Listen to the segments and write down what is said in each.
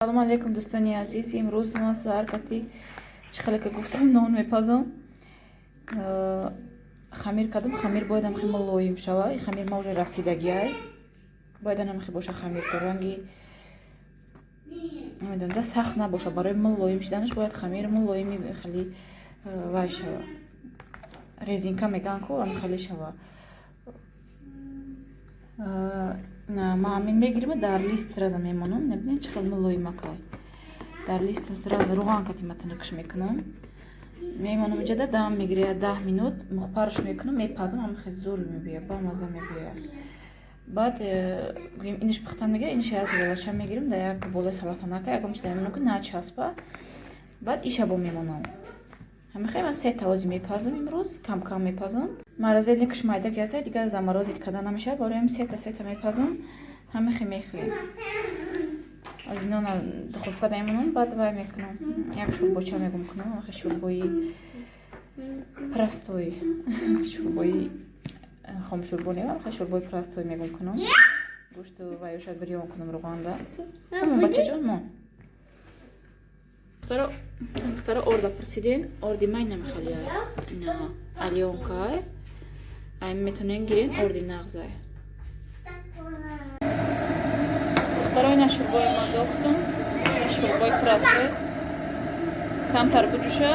Салому алейкум, дӯстони азиз. Имрӯз ман саҳар кати, чӣ хеле ки гуфтам, нон мепазам. Хамир кардам. Хамир бояд ам хеле мулоим шава. И хамир ма уже расидагиай, бояд анам хеле боша хамир, то ранги намедонам да, сахт набоша. Барои мулоим шиданаш бояд хамир мулоими хеле вай шава, резинка мегӯянд ку, ам хеле шава. Ма ҳамин мегирим, дар лист сразу мемонам. Набинед, чӣ хел мулоимакай. Дар лист сразу руған кати матанакш мекунам, мемонам иҷада, дам мегиря 10 минут, мухпараш мекунам, мепазам. Ҳама хел зур мебиёяд, бамаза мебиёяд. Баъд гӯем, иниш пухтан мегиря, иниш аз болаша мегирим, дар як болои салафанака ягон чиз мемонам, ки начаспа. Баъд иша бо мемонам. Ҳамихел ман се тавози мепазам имрӯз, кам кам мепазам. Морозильникаш майда ки ҳаста, дигар заморозить карда намешавад. Барои сета сета мепазам, ҳамихе мехӯрем. Аз инона духовка мемонам, баъд вай мекунам, як шӯрбоча мегум кунам, ҳамихе шӯрбои простой, шӯрбои хомшӯрбо не, ҳамихе шӯрбои простой мегум кунам. Гӯшту ваюша бирён кунам руғанда. Бачаҷон, мон духтаро, орда пурсиден. Орди май намехали, Алёнкай, ай метонен гирен, орди нағзай. Духтаро, ина шӯрбои ма дохтум, шӯрбои простой. Камтар буҷӯша,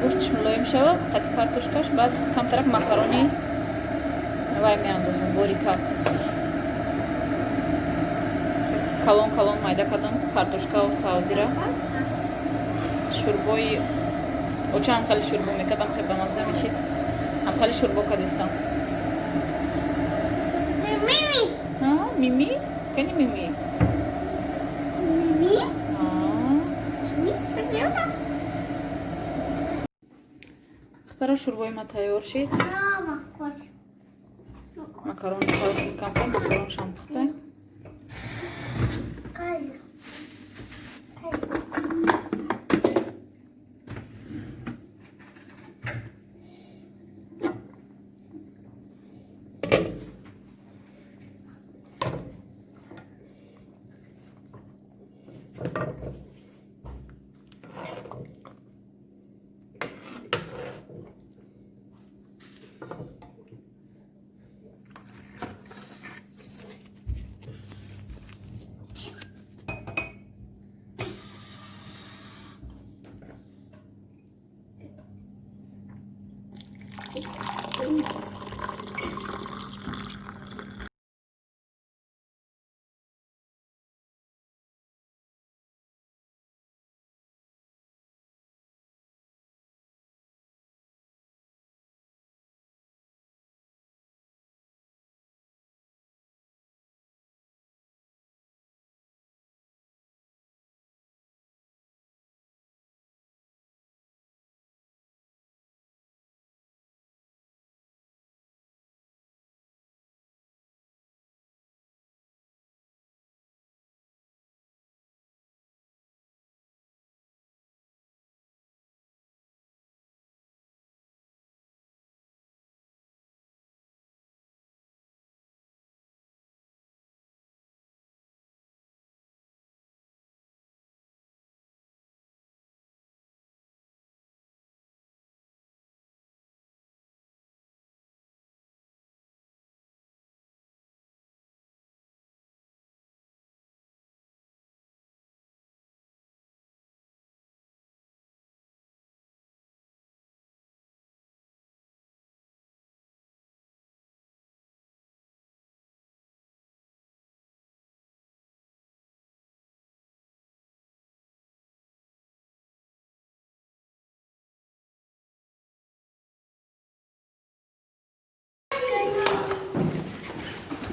гӯштиш мулоим шава, қати картошкаш. Баъд камтарак макарони вай меандозам, борикак, калон калон майда кардам картошкаву савзира. Шӯрбои оча ҳам хеле шӯрбо мекардам, хеле бамазза мешид. Ҳам хеле шӯрбо кардистам. Мими, кани мими. Мими? Мими? Духтаро, шӯрбои ма тайёр шид. Макарон камкам, макароншам пухта.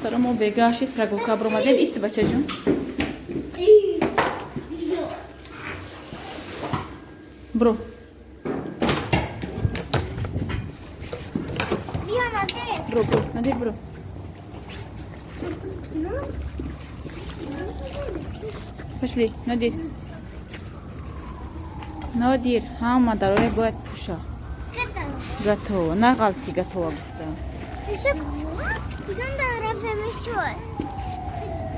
Духтаро, мо бегаҳ шид, прогулка баромадем. Исти, бачаҷон. Бро. Бро, бро, Надир, бро. Пошли, Надир. Нодир, ҳама дароя бояд пуша. Готово. На ғалти, готово гуфтам.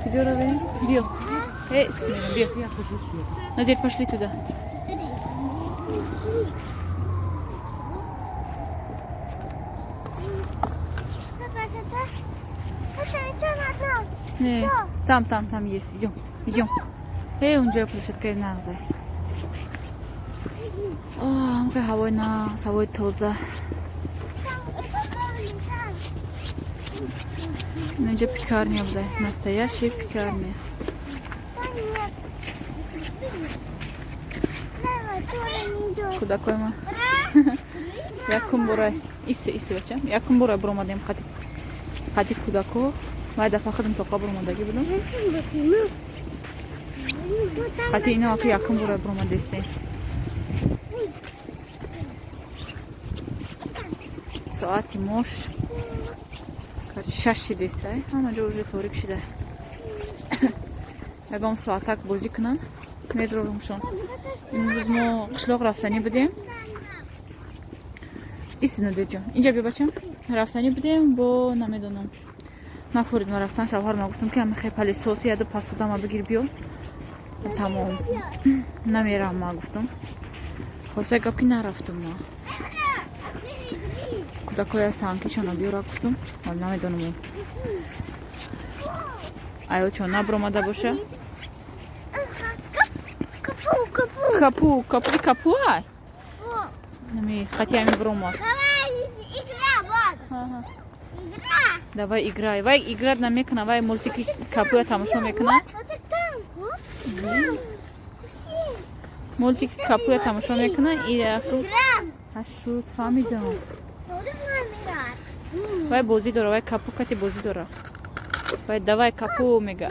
Куҷо равем? Биё. Эй, бег. Надир, пошли туда. Не, там есть. Идем, идем. Эй, унҷо площадкаи нағзай. Ҳамхе ҳавои нағз, ҳавои тоза. Инҷа пекарня буда, настоящая пекарня. Кӯдакои ма якум бора исе исе бачам, якум бора буромадем қати кӯдако. Вай дафъа худам тоқа буромадагӣ будам. Қати ино аки якум бора буромадестем. Соати мош 6 шидестай, ҳама ҷо уже торик шида. Ягон соатак бозӣ кунанд, медрорумшон. Имрӯз мо қишлоқ рафтанӣ будем. Иси, Нодирҷон, инҷа бия, бачам. Рафтанӣ будем, бо намедонам, нафорид ма рафтан. Шавҳар ма гуфтам, ки ами пылесоси яду посудама бигир биё, тамом, намерам ма гуфтам. Хулоса гап, ки нарафтам ма. Кӯдакоя санкишона биёра гуфтам, ҳол намедонам, аё чон набуромада боша. Капу, капу, капу, ай нами хати ами буромад. Давай играй. Вай играть намекуна, вай мультики капуя тамошо мекуна. Мультики капуя тамошо мекуна и шуд, фаҳмидам. Вай бозӣ дора, вай капу кати бозӣ дора. Вай давай капу мега.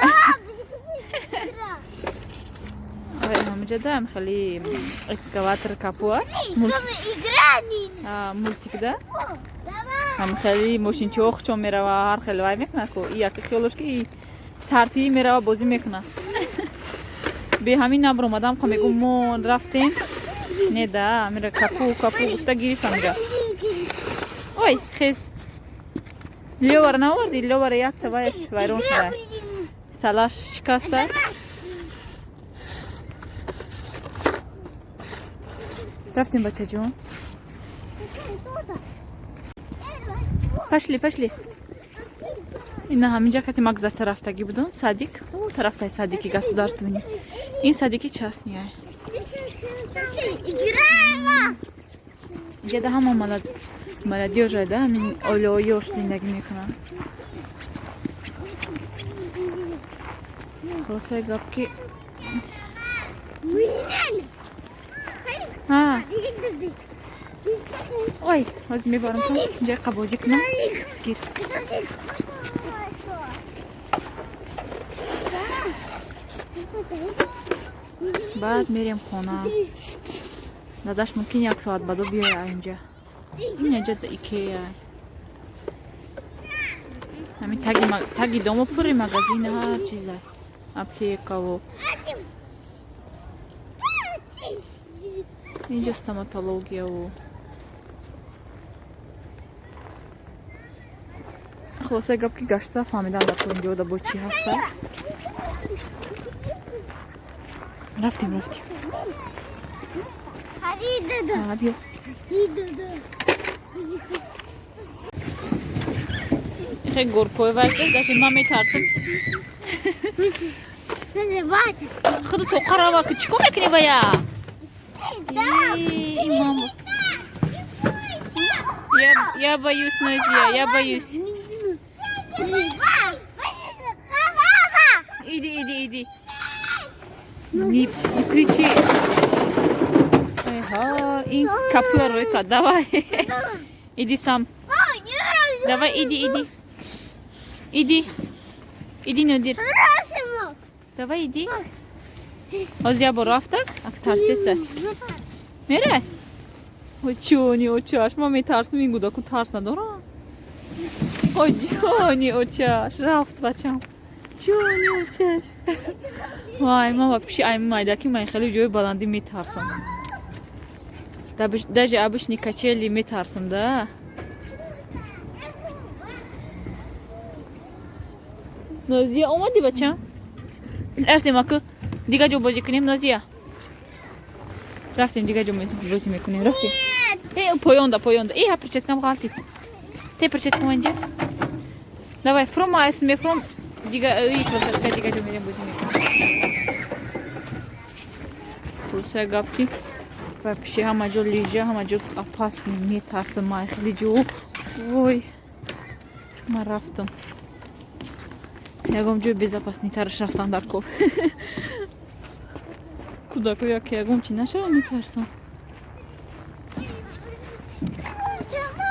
Вай ҳамаҷа даам хеле экскаватор капу аст. Мультик да? Ҳам хеле мошинчиҳо хучон мерава, ҳар хеле вай мекунад ку. И яке хиёлош ки сартӣ мерава, бозӣ мекунад. Бе ҳамин набуромадам, ха мегум, мо рафтем. Не да, амира капу капу гуфта гирифт амира. Ой, хез. Лёвара наоварди? Лёвара якта ваяш вайрон шуда. Салаш шикаста. Рафтем, бачаҷон. Пошли, пошли. Ина ҳаминҷа кати ма гузашта рафтагӣ будам. Садик. О, тарафтай садики государственный. Ин садики частный. Инҷа ҳама молодёжа да, ҳамин оилаҳои ёш зиндагӣ мекунанд. Хулосаи гап, ки А. Ой, ҳозир мебарам то инҷа қабозӣ кунам. Гир. Баъд мерем хона. Дадаш мумкин як соат баъдо биёя инҷа. Инҷа Икея. Ҳамин таги домо пури магазин, ҳар чиза. Аптекаву. Инҷа стоматологияву. Хулосаи гап, ки гашта фаҳмидам, дар инҷода бо чӣ ҳаста. Рафтем, рафтем. Биё. Хе горкои вай даже ман метарсам. Худу тоқа рава, ки чӣ кор мекунӣ вая? Имам. Я боюсь, Назия, я боюсь. Иди, иди, иди. Не кричи. Ага, ин капуя ройка, давай. Иди сам. Давай, иди, иди. Иди. Иди, Нодир. Давай, иди. Ҳозир я бор рафтак, ак тарсеста. Мерай? Ой, ҷони очаш, ман метарсам, ин гудаку тарс надорам. Ой, ҷони очаш, рафт бачам. Ҷони очаш. Вай, ман ба пиши ай майдаки ман хеле ҷои баландӣ метарсам. Даже обычный качели метарсам, да? Нозия, омадӣ, бачам? Рафтем аку. Дига ҷо бозӣ кунем, Нозия? Рафтем, дига ҷо бозӣ мекунем. Рафтем. Э, поёнда, поёнда. Э, ҳа, перчаткам ғалтид. Те перчаткам инҷа. Давай, фром айс мефром дига и площадка, дига ҷо мерем, бозӣ мекунем. Хулосаи гап, ки вообще ҳама ҷо лижа, ҳама ҷо опасный, метарсам ман хеле ҷо. Вой, ман рафтам. Ягон ҷои безопасныйтараш рафтам дар кор. Кӯдако яке ягон чи нашава, метарсам.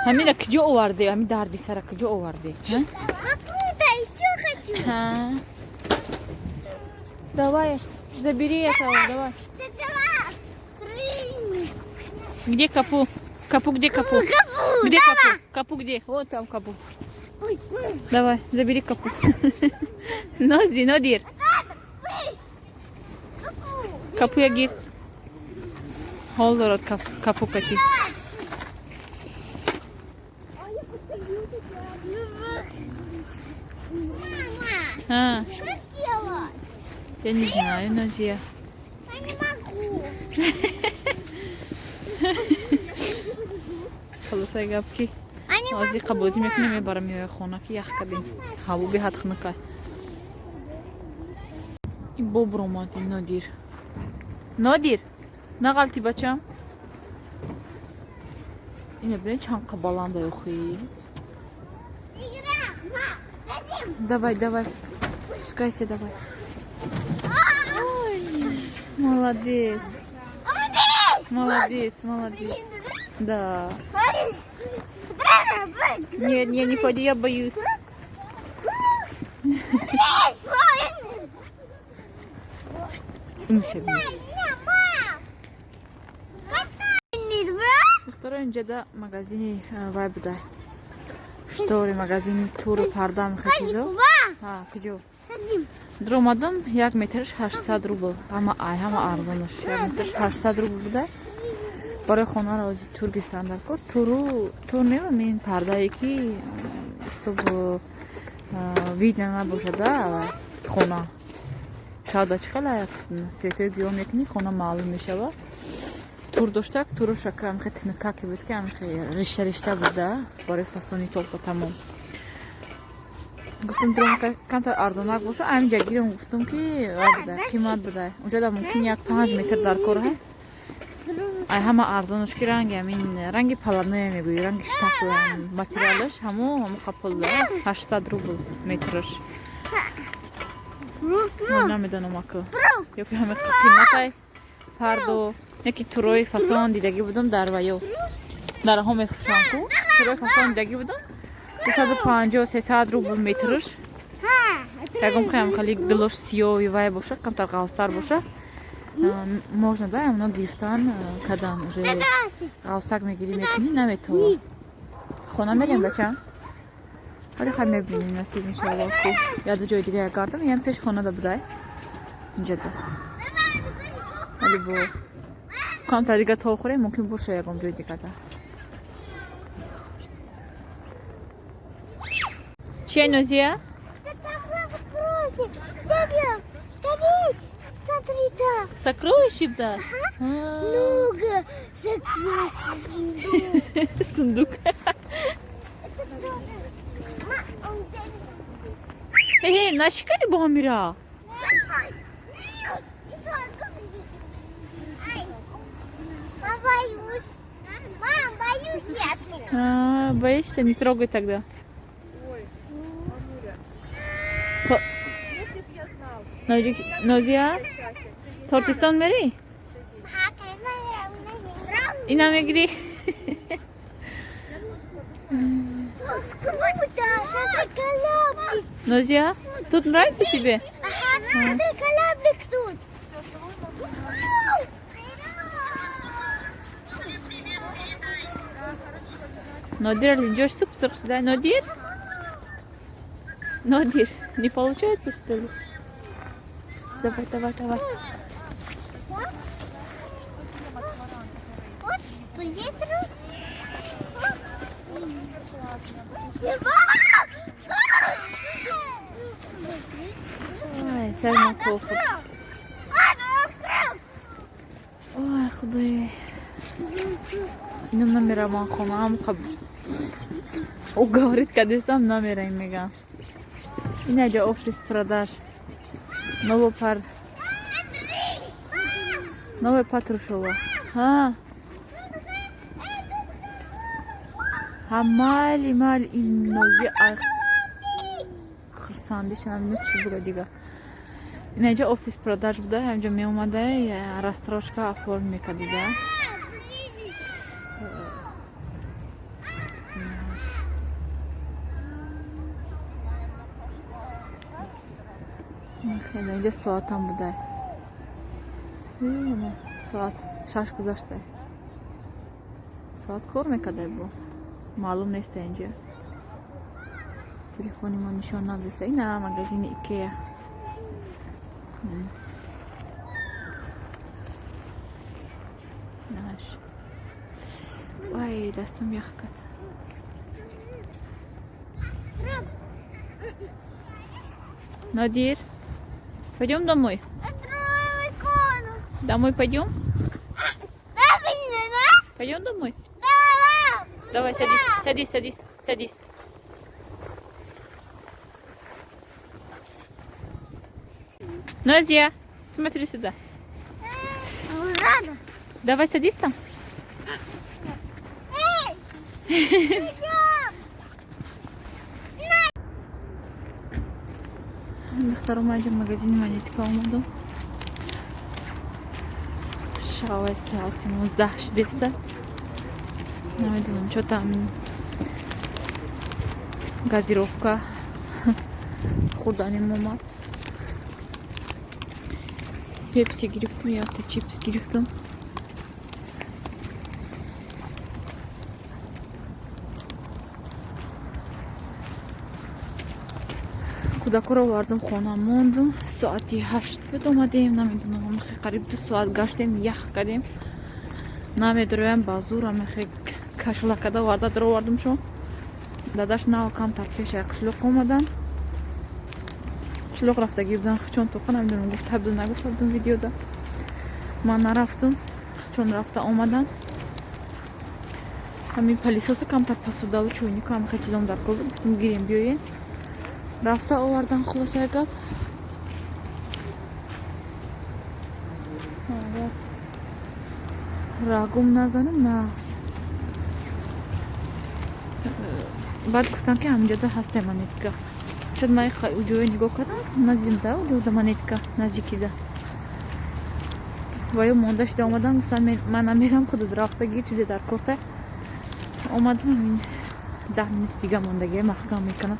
Ҳамина куҷо оварде? Ҳами дарди сара куҷо оварде? Еще хочу. Давай, забери этого, давай. Где капу? Капу где, капу? Капу. Где капу? Капу где? Вот там капу. Давай, забери капу. Нози, Нодир. Капу я гир. Ҳол дорад капу кати. Мама, что делать? Я не знаю, Нозия. Я не могу. Хулосаи гап, ки ҳозир бозӣ мекунем, мебарам, меоя хона, ки ях кардем, ҳаво беҳад хунука. И бобр омад. Нодир, Нодир, нағалти, бачам. Ина бинед, чанд қа баланда охи. Давай, давай, спускайся, давай. Молодец, молодец, молодец, да. Нет, нет, не ходи, я боюсь. Мама. Мешавӣ. Духтаро, инҷада магазини вай буда, штори, магазини туру парда, мехе чизо. Куҷо даромадам, як метраш 800 рубл. Ҳама ай ҳама арзонаш як метраш 800 рубл буда. Барои хонаро ози тур гирифтан дар кор. Туру тур невам, ин пардае ки чтобы видно набошада хона. Шавда чӣ хела светои гиё мекунӣ, хона маълум мешавад. Тур доштак, туруша амхе тинакаке буд, ки амхе ришта ришта буда, барои фасони толпа тамом. Гуфтам, дуром камтар арзонак боша, аминҷа гирам. Гуфтам, ки буда, қимат буда. Унҷода мумкин як 5 метр дар кор. Ай ҳама арзонаш ки ранги амин ранги паланое мегӯӣ, ранги штапл, материалаш ҳамо қапулда, 800 рубл метраш. Намедонам, ака, ёки ҳама қиматай пардо, яки турои фасон дидагӣ будам дар ваё дарҳо мефурӯшанд ку, турои фасон дидагӣ будам, 250, 300 рубл метраш. Ягон хеле хеле гилош сиёҳи вай боша, камтар ғафстар боша, можно да оно гирифтан кадан, уже ғафсак мегирӣ, мекунӣ, наметова. Хона мерем, бачам, вале хай, мебинем, насиб, иншоалло, ку яду ҷои дига як гардам. Ям пеш хонада будай инҷада, вале бо камтар дига то хӯрем, мумкин боша ягон ҷои дигада. Чия, Нозия? Сокровище, да? Много сокровищ. Сундук. Эй, нашикани бо ҳамира. Боюсь. Мам, боюсь я. А, боишься? Не трогай тогда. Если б я знал. Нозия, тортистон мери? Ина мегири? Круто, смотри, кораблик. Нозия, тут нравится тебе? Ага, смотри, кораблик тут. Нодир алинҷош суп сирқ шуда. Нодир, Нодир, не получается, что ли? Давай, давай, давай. Вот, литру. Ай, сарма кофр. Крабы. Ино намераван хонаам, уговорить кадесам, намераем, мегам. Инаҷа офис продаж. Новопар. Новая Патрушева. Ҳа. Ҳа, майли, майли, ин нози ай хурсандишам чӣ буда дига. Инаҷа офис продаж буда, ҳамҷо меомада, рассрочка оформ мекардида. Инҷа соатам буда. Соат 6 гузашта. Соат кор мекарда бу. Маълум нест инҷа. Телефони мо нишон надоста. Ина магазини Икея. Наш. Вай, дастом ях кард. Нодир, пойдем домой? Домой пойдем? Пойдем домой? Давай, садись, садись, садись, садись. Нозия, смотри сюда. Давай садись там. Духтаро, маҷа магазини Монетка омадам. Шавай, соати 19 шидеста. Намедонам, чо там газировка хӯрданим омад. Пепси гирифтам, якта чипс гирифтам. Кӯдакоро овардам, хона мондум. Соати 8 буд омадем, намедонам, амихе қариб 2 соат гаштем, ях кардем. Намедроям, ба зур амихе кашола карда оварда даровардум шо. Дадаш нав камтар пеша қишлоқ омадан. Қишлоқ рафтагӣ будан, чон тоқа намедонам, гуфта буду нагуфта будум видеода. Ман нарафтум, чон рафта омадан. Ҳамин пылесосу камтар пасудаву чойнику амихе чизом дар кор буд, гуфтум гирем биёен. Рафта овардан, хулосаи гап. Рагум назанам нағз. Баъд гуфтам, ки ҳаминҷода ҳасте Монетка. Шояд ман уҷое нигоҳ кардам, надидим да уҷода Монетка наздикида. Ва ё монда шуда омадан, гуфтам ман намерам, худат рафта гир, чизе дар корта. Омадам, ҳамин 10 минути дига мондагия маҳкам мекунам.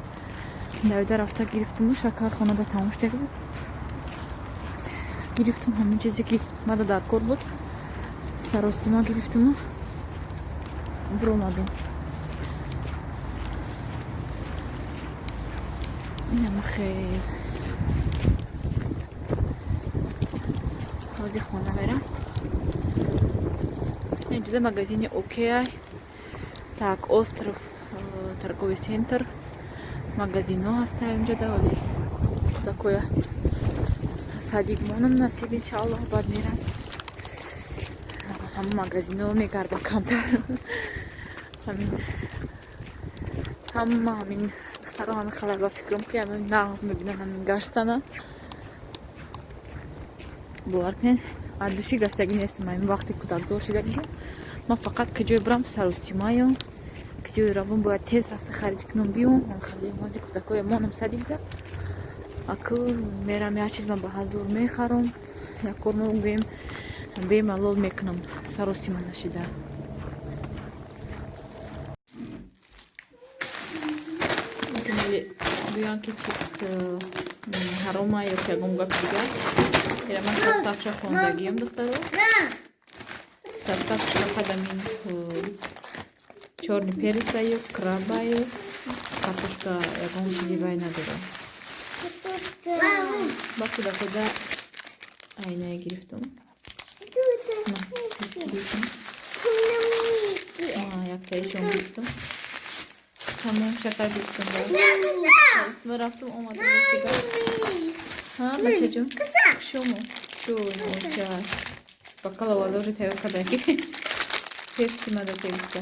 Давида рафта гирифтуму шакар хонада тамом шуда буд. Гирифтум ҳамин чизе ки мада дар кор буд. Саросима гирифтуму биромадум. Инама хел. Ҳозир хона мерам. Инҷода магазини Окей. Так, остров, торговый центр. Магазино ҳаста инҷода, вале кӯдакоя садик монам, насиб, иншааллоҳ, баъд мерам. Ҳама магазино мегардам камтар. Ҳамин ҳама ҳамин духтаро ҳамин хабар ба фикрам, ки ҳамин нағз мебинанд ҳамин гаштана. Бовар кунед, ардуши гаштагӣ нестам. Ҳамин вақти кӯдакдор шидагӣ ман фақат каҷое бирам, сарусимаё каҷое равам, бояд тез рафта харид кунам, биём. Ҳози кӯдакоя монам садикда, аку мерам, як чиз ман ба ҳазур мехарам, як кор мо гӯем бемалол мекунам, саросима нашида. Гӯянд, ки чипс ҳарома ё ки ягон гапи дигар. Ира ман составша хондагиам, духтаро. Составша фақат ҳамин чёрный перецаю, крабаю, картошка, ягон чизи вай надорам. Ба кӯдакода айная гирифтум. Гирифтум. Яктаишон гирифтум. Тамом, шакар гирифтум. Ма рафтум, омадам. Ҳа, бачаҷон? Шумо? Чун, оча. Бокал оварда, уже тайёр карда, ки пепси мада тегуфта.